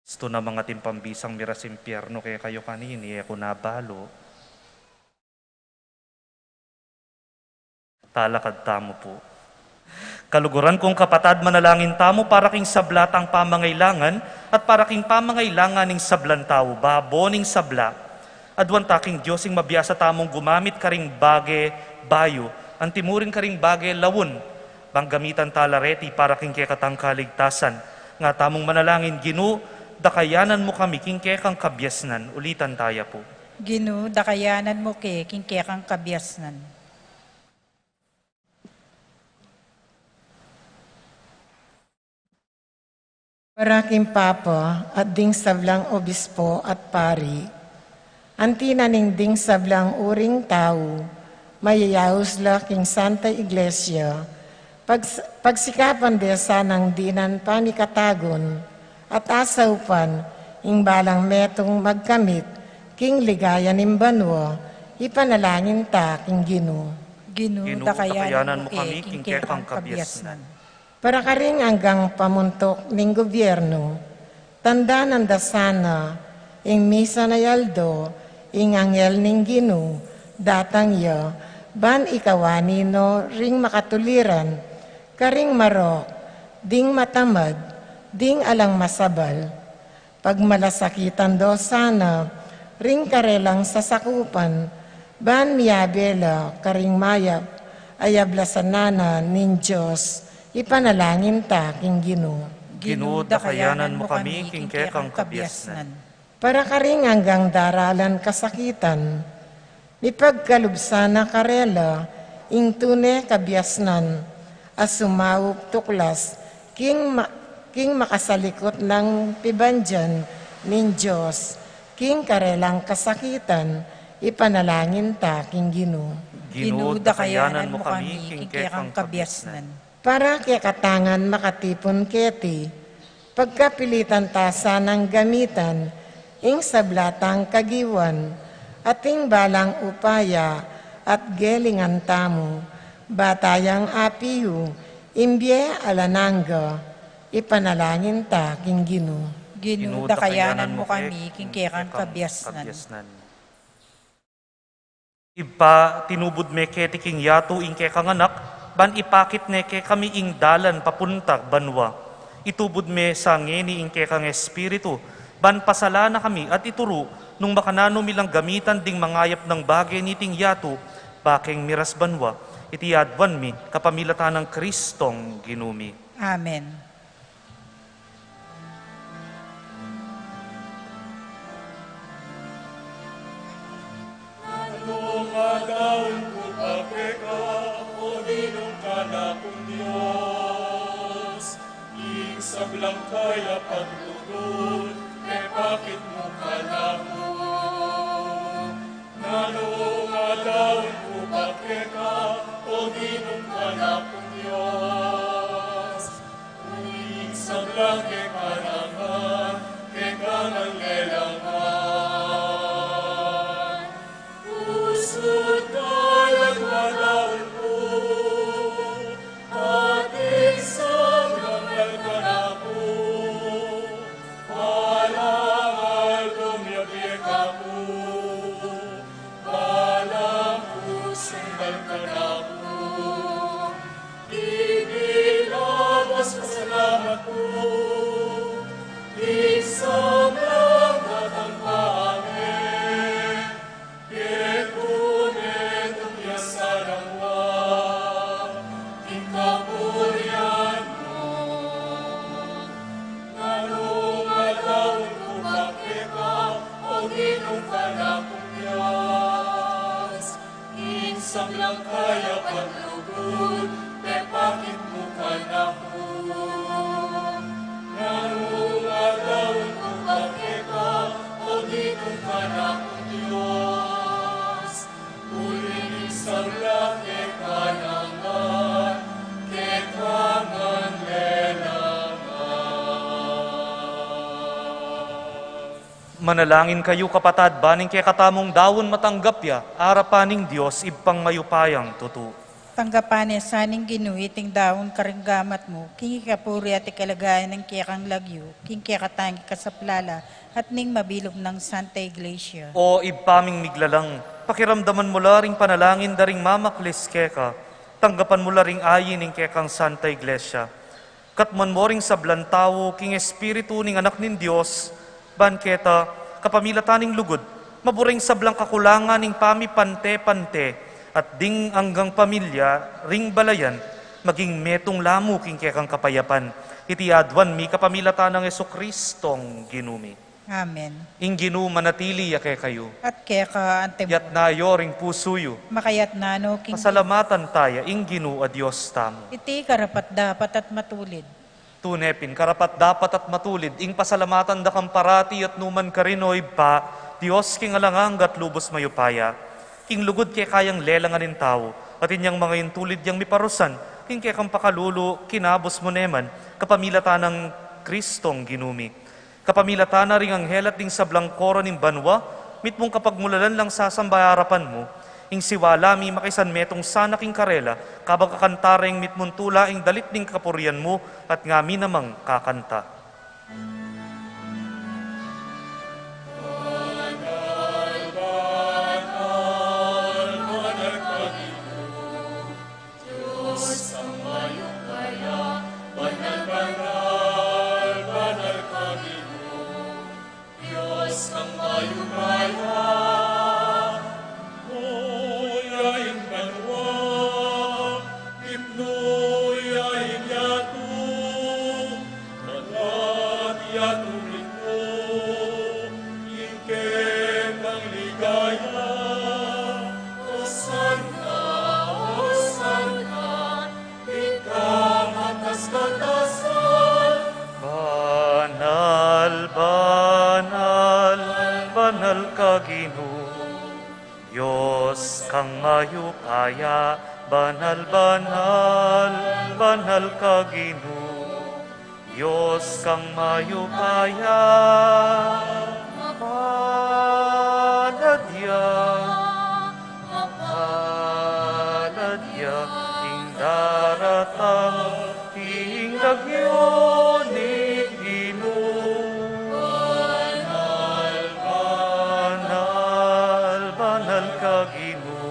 Istu na mang atin pang bisang miras impyernu kekayu kanini, e ku na balu. Talakad tamu pu. Kaluguran kung kapatad, manalangin tamu para king sabla tang pamangailangan at para king pamangailangan ning sablang tau, babo ning sabla. Aduan ta king Dios ing mabiasa tamung gumamit karing bage bayu, antimurin karing bage laun, bang gamitan tala reti para king kekatang kaligtasan. Nga tamung manalangin, Ginu, dakayanan mu kami king kekang kabiasnan. Ulitan taya pu. Ginu, dakayanan mu ke king kekang kabiasnan. Para king Papa at ding sablang obispo at pari, anti na ning ding sablang uring tau, mayayaus la king Santa Iglesia, pags-, pagsikapan de sanang dinan pamikatagun, at asaupan ing balang metung magkamit king ligaya ning banua, ipanalangin ta king Ginu. Ginu, Ginu, dakayanan mu kami king kekang kabiasnan. Para karing anggang pamuntuk ning gubyernu, tandanan da sana ing misan a aldo ing anghel ning Ginu datang ya, ban ikawani no ring makatuliran karing marok, ding matamad, ding alang masabal. Pagmalasakitan do sana ring karelang sasakupan, ban miyabe la karing mayap a yablasan na ning Dios, ipanalangin ta king Ginu. Ginu, dakayanan mu kami king kekang kabiasnan. Para karing anggang daralan kasakitan, mipagkalub sana karela ing tune kabiasnan, a sumaup tuklas king ma-, king makasalikut nang pibandian ning Dios, king karelang kasakitan, ipanalangin ta king Ginu. Ginu, dakayanan mu kami king kekang kabiasnan. Para kekatang makatipun keti, pagkapilitan ta sanang gamitan ing sabla tang kagiwan, at ing balang upaya at gelingan tamu, ba tayang apiyu ing bie alang angga, ipanalangin ta king Ginu. Ginu, dakayanan mu kami king kekang kabiasnan. Ibpa, tinubud me keti king yatu ing kekang Anak, ban ipakit ne kekami ing dalan papunta banua. Itubud me sa ngeni ing kekang Espiritu, ban pasalan na kami at ituru nung makananu mi lang gamitan ding mangayap nang bage niting yatu, ba keng miras banua. Iti aduan mi kapamilatan nang Kristong Ginu mi. Amen. Nanu nga daun ku pa keka, o Ginung kanakung Dios, ing sablang kayap at lugud, mepakit mu kanaku. Nanu nga daun ku pa keka, o Ginung kanakung Dios, uling sablang kekang lelangan, kekang lelangan. Pusut dalan nga daun ku, at ing sablang kanaku, balang aldo mie kanaku, balang pusung bal kanaku, ing labas pasalamat ku, ing sablang gatang pame, kekune tung ya sa lagwa ing kapurian mu. Nanu nga daun ku pa keka, o Ginung kanakung Dios, ing sablang kayap at lugud, mepakit mu kanaku. Nanu nga daun ku pa keka, o Ginung kanakung Dios, uling sablang kekang lelangan, kekang lelangan. Manalangin kayu, kapatad, ban ing kekatamung daun matanggap ya arapan ning Dios Ibpang mayupayang tutu. Tanggapan ne sa ning Ginu iting daun karing gamat mu, king ikapuri at ikaligayan ning kekang lagyu, king kekatang ikasaplala, at ning mabilug nang Santa Iglesia. O Ibpa ming miglalang, pakiramdaman mu la ring panalangin da ring mamaklis keka, tanggapan mu la ring ayin ning kekang Santa Iglesia. Katmuan mu ring sablang tau king Espiritu ning Anak ning Dios, ban keta, kapamilatan ning lugud, mabure ing sablang kakulangan ning pamipante-pante, at ding anggang pamilya ring balayan, maging metung la mu king kekang kapayapan. Iti aduan mi kapamilatan nang Jesucristong Ginu mi. Amen. Ing Ginu manatili ya kekayu. At keka antimu. Yatna yu ring pusu yu. Makayatna no king Ginu. Pasalamatan taya ing Ginu a Dios tamu. Iti karapat-dapat at matulid. Tune pin, karapat-dapat at matulid ing pasalamatan da kang parati at numan karin, O Ibpa, Dios king alang angga at lubus mayupaya. King lugud keka yang lelangan ing tau, at inyang mangayun tulid yang miparusan king kekang pakalulu, kinabus mu ne man, kapamilatan nang Kristong Ginu mi. Kapamilatan na ring anghel at ding sablang koro ning banua, mitmung kapagmulalan lang sasamba arapan mu. Ing siwala mi makaisan metung sana king karela, kabang kakanta reng mitmung tula ing dalit ning kapurian mu, at ngami namang kakanta. Dios kang mayupaya, banal, banal, banal ka, Ginu. Dios kang mayupaya, ipnu ya ing banua, ipnu ya ing yatu, ka Ginu, Dios kang mayupaya, banal, banal, banal ka Ginu, Dios kang mayupaya, mapalad ya, mapalad ya, ing daratang ing lagyu ning Ginu. Banal, banal, banal ka Ginu,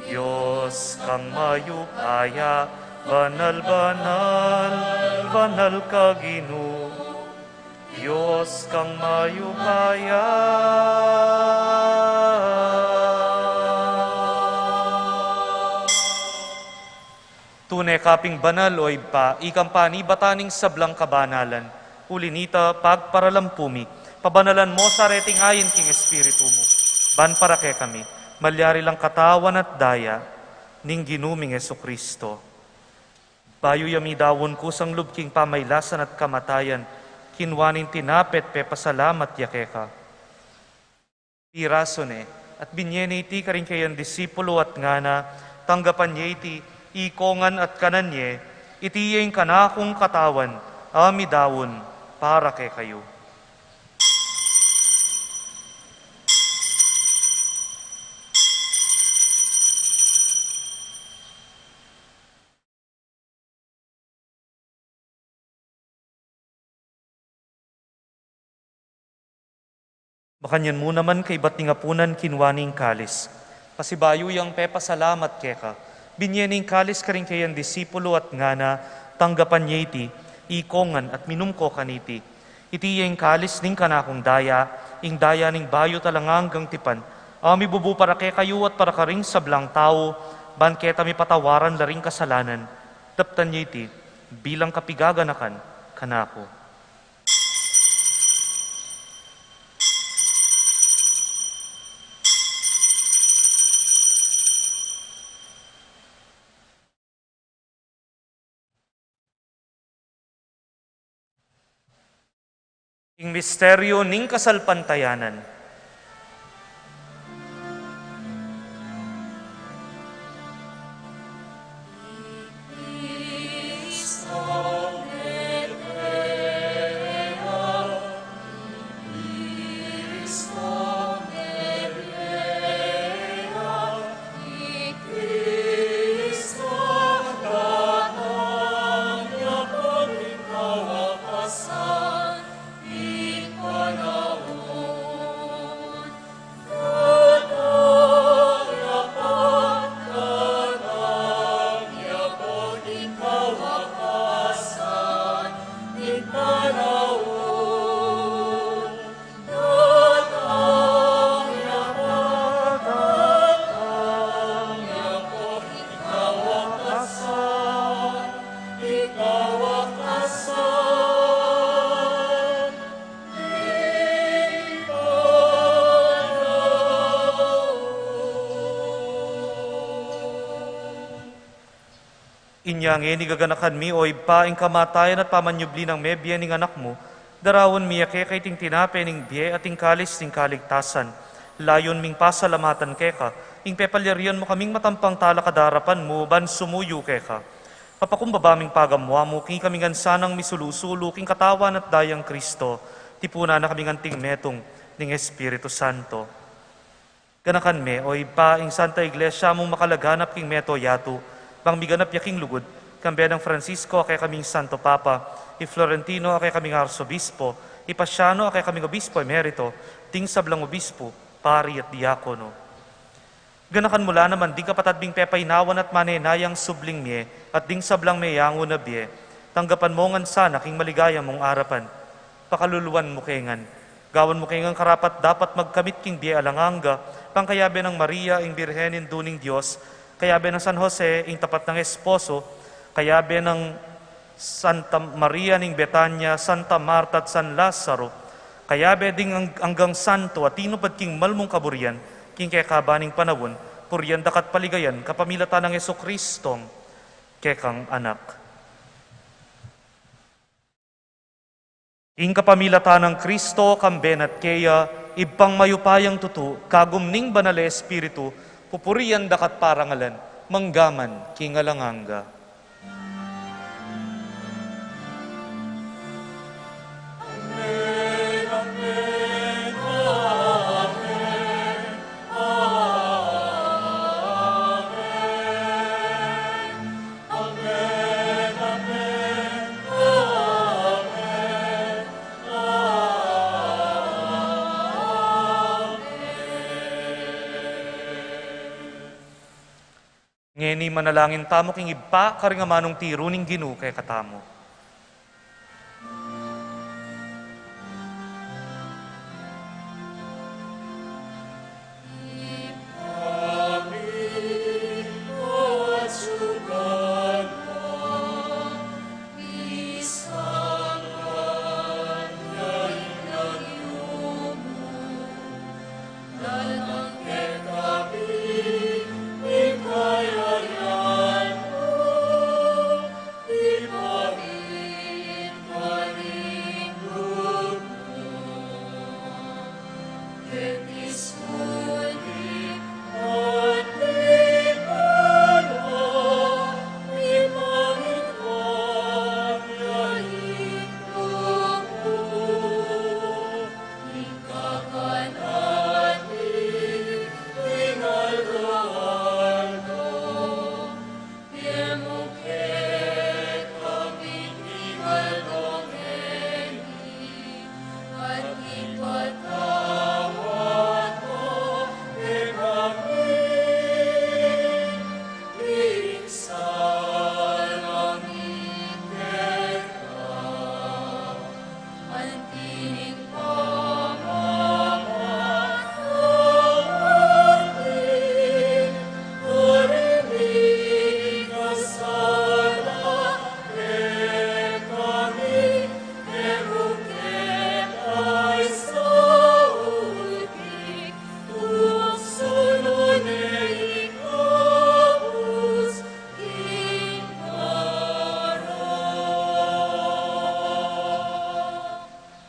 Dios kang mayupaya, banal, banal, banal ka Ginu, Dios kang mayupaya. Tune ka ping banal, o Ibpa, ika ing panibatan ning sablang kabanalan. Uli na nita, pagparalampu mi, pabanalan mu sa reting ain king Espiritu mu, ban para kekami malyari lang katawan at daya ning Ginu ming Jesucristo. Bayu ya midaun kusang lub king pamailasan at kamatayan, kinua ne ing tinape at pepasalamat ya keka, pirasu ne, at binye ne iti karing kayang disipulu at ngana, tanggapan ye iti, ikongan at kanan ye, iti ya ing kanakung katawan, a midaun para kekayu. Makanyan mu naman kaybat ning apunan kinua ne ing kalis, pasibayu yang pepasalamat keka, binye ne ing kalis karing kayang disipulu at ngana, tanggapan ye iti, ikongan at minum ko kaniti. Iti ya ing kalis ning kanakung daya, ing daya ning bayu at alang anggang tipan, a mibubu para kekayu at para karing sablang tau, ban keta mipatawaran la ring kasalanan. Daptan ye iti bilang kapigaganakan kanaku. Ing misteryu ning kasalpantayanan. Inya ngeni gaganakan mi, o Ibpa, ing kamatayan at pamanyubli nang mebie ning Anak mu, daraun mi ya keka iting tinape ning bie at ing kalis ning kaligtasan. Layun ming pasalamatan keka ing pepalyarian mu kaming matampang talakad arapan mu ban sumuyu keka. Papakumbaba ming pagamu-amu king ikami ngan sanang misulu-sulu king katawan at dayang Kristo, tipunan na kaming anting metung ning Espiritu Santo. Ganakan me, o Ibpa, ing Santa Iglesia mung makalaganap king meto yatu, bang miganap ya king lugud, kambe nang Francisco a kekaming Santo Papa, i Florentino a kekaming Arsobispo, i Pasiano a kekaming Obispo Emerito, ding sablang obispo, pari at diakono. Ganakan mu la naman ding kapatad ming pepainawan at manenayang subling mie, at ding sablang meyangu na bie, tanggapan mu ngan sana king maligaya mung arapan. Pakaluluan mu ke ngan. Gawan mu ke ngan karapat-dapat magkamit king bie alang angga, pangkayabe nang Maria, ing Birhen Indu ning Dios, kayabe nang San Jose, ing tapat nang esposo, kayabe nang Santa Maria ning Betania, Santa Marta at San Lazaro, kayabe ding ang-, anggang santo a tinupad king malmung kaburian, king kekaba ning panaun, purian da ka at paligayan, kapamilatan nang Jesucristong kekang Anak. Ing kapamilatan nang Kristo, kambe na at keya, Ibpang mayupayang tutu, kagum ning Banal a Espiritu, pupurian daka at parangalan, manggaman king alang angga. Ngeni manalangin tamu king Ibpa, karing amanung tiru ning Ginu kekatamu.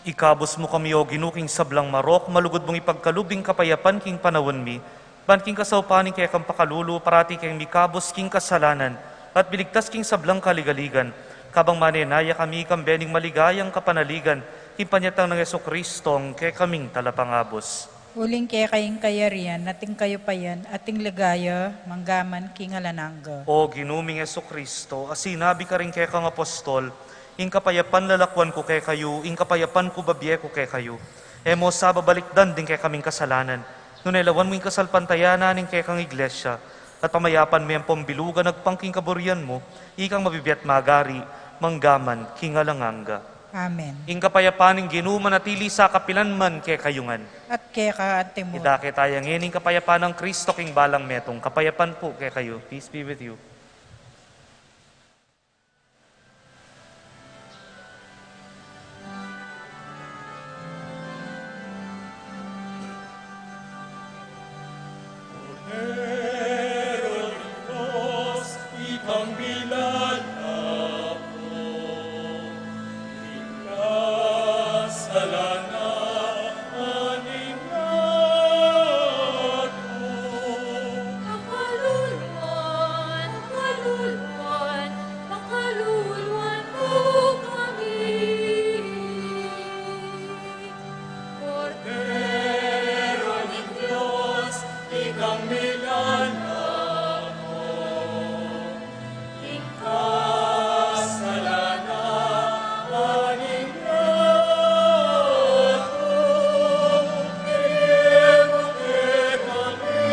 Ikabus mu kami, O Ginu, king sablang marok, malugud mung ipagkalub ing kapayapan king panaun mi, ban king kasaupan ning kekang pakalulu, parati keng mikabus king kasalanan, at miligtas king sablang kaligaligan, kabang manenaya kami kambe ning maligayang kapanaligan, king panyatang nang Jesucristo, ing kekaming Talapangabus. Uling keka ing kayarian, at ing kayupayan, at ing ligaya, manggaman king alang angga. O Ginu ming Jesucristo, a sinabi karing kekang apostol, ing kapayapan lalakwan ku kekayu, ing kapayapan ku babie ku kekayu. E mu sa babalikdan ding kekaming kasalanan, nune lawan mu ing kasalpantayanan ning kekang iglesia, at pamayapan me ampong bilugan agpang king kaburian mu, ikang mabibie at magari, manggaman king alang angga. Amen. Ing kapayapan ning Ginu manatili sa kapilan man kekayu ngan. At keka anti mu. Idake taya ngeni ing kapayapan nang Kristo king balang metung. Kapayapan pu kekayu. Peace be with you. Kordero ning Dios, ikang milalako, ing kasalanan ning yatu. Pakaluluan, pakaluluan, pakaluluan mu kami. Kordero ning Dios, ikang milalako, ing kasalanan ning yatu. Ibie mu kekami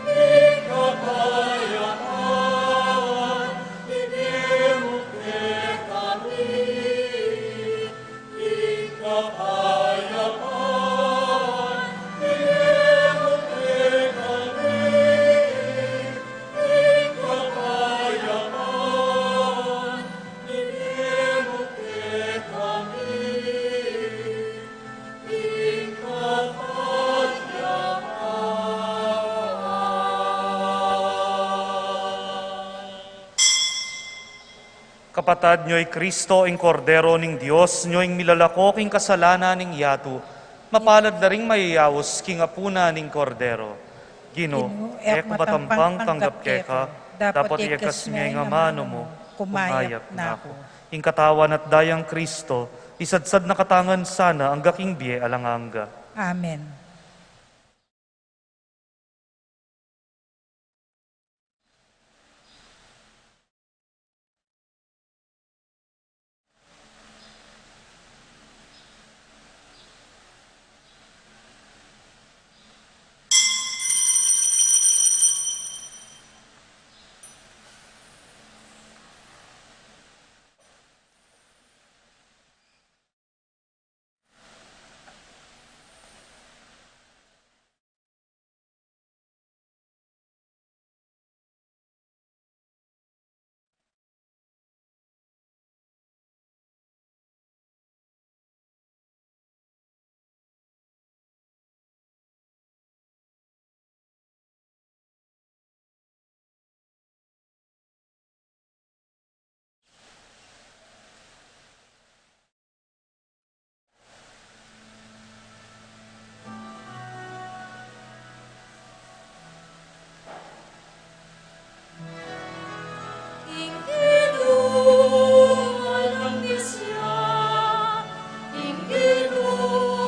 ing kapayapan, ibie mu kekami ing kapayapan, ibie mu kekami ing kapayapan, ibie mu kekami ing kapayapan. Kapatad, nyo i Kristo, ing Kordero ning Dios, nyo ing milalako king kasalanan ning yatu. Mapalad la ring mayayaus king apunan ning Kordero. Ginu, e ku matampang tanggap keka, dapot ikas me ing amanu mu, kumayap na ku. Ing katawan at dayang Kristo, isadsad na katamu ngan sana angga king bie alang angga. Amen. Ing Ginu malambis ya at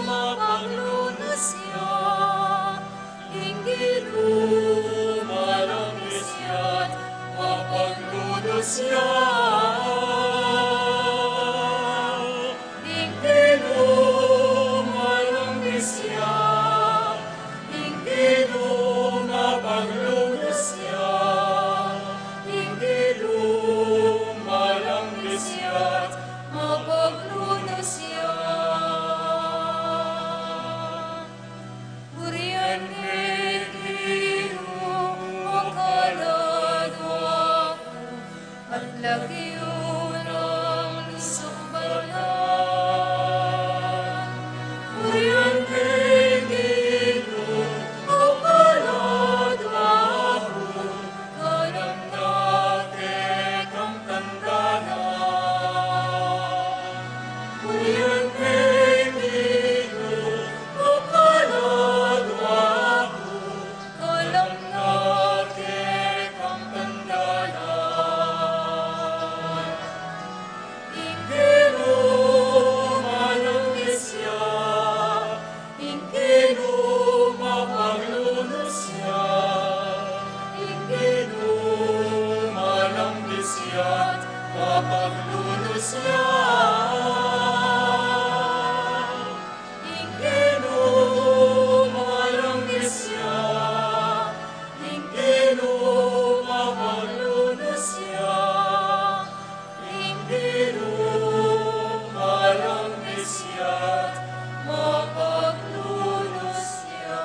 mapaglunus ya. Ing Ginu malambis ya. Ing Ginu mapaglunus ya. Ing Ginu malambis ya at mapaglunus ya. Burian me ing Ginu, o kaladwa ku, at lagyu nang lungsung banal. Burian me ing Ginu, o kaladwa ku, kalam na kekang tanda na. Burian me ing Ginu, o kaladwa ku, kalam na kekang tanda na. Ing Ginu malambis ya. Ing Ginu mapaglunus ya. Ing Ginu malambis ya, mapaglunus ya. Ing Ginu malambis ya. Ing Ginu mapaglunus ya. Ing Ginu malambis ya, mapaglunus ya.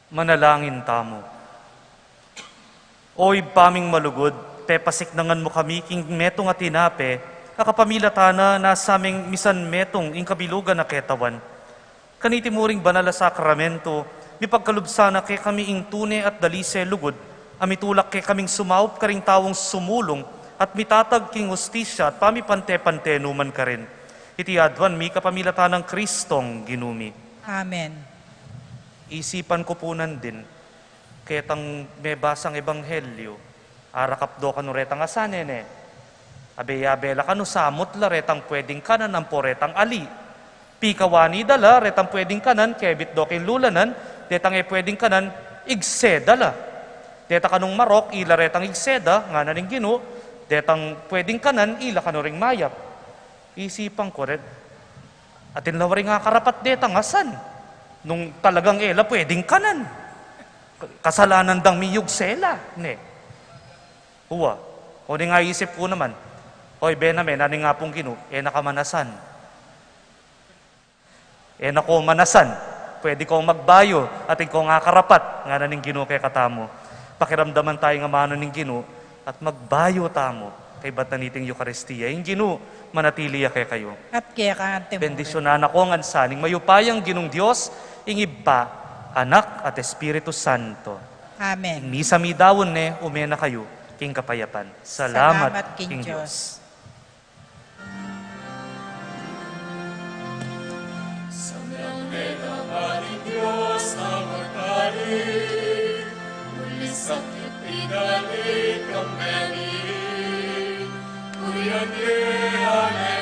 Manalangin tamu. O Ibpa ming malugud, pepasiknangan mu kami king metung a tinape, a kapamilatan na nasa ming misan metung ing kabilugan a ketawan. Kaniti mu ring banal a sakramento, mipagkalub sana kekami ing tune at dalise lugud, a mitulak kekaming sumaup karing taung sumulung, at mitatag king hustisya at pamipante-pante nu man karin. Iti aduan mi kapamilatan nang Kristong Ginu mi. Amen. Isipan ku pu nandin, ketang mebasang ebanghelyo, arakap do kanu retang asan, e ne? Abe-abe la kanu, samut la retang pweding kanan ampo retang ali. Pikawani da la retang pweding kanan, kebit do king lulanan, detang e pweding kanan, igse da la. Deta kanung marok, ila retang igse da, ngana ning Ginu, detang pweding kanan, ila kanu ring mayap. Isipan ku rin, atin la waring akarapat detang asan, nung talagang e la pweding kanan. Kasalanan dang miyugse la, ne? Wa. O, ning aisip ku naman, oy, bena me, ngana ning Apung Ginu, e na ka man asan. E na ko man asan, pwede kong magbayu, atin kong akarapat, ngana ning Ginu kekatamu. Pakiramdaman taya ing amanu ning Ginu, at magbayu tamu, kaybat na niting Eukaristia. Ing Ginu manatili ya kekayu. At keka naman. Bendisyunan na ko ngan sa ning mayupayang Ginung Dios, ing Ibpa, Anak, at Espiritu Santo. Amen. Ing misa mi daun ne, ume na kayu king kapayapan. Salamat king Dios. Samyang mebaba ning Dios a magpari, uli sakit pigalit kang meni, kuyan ye, ale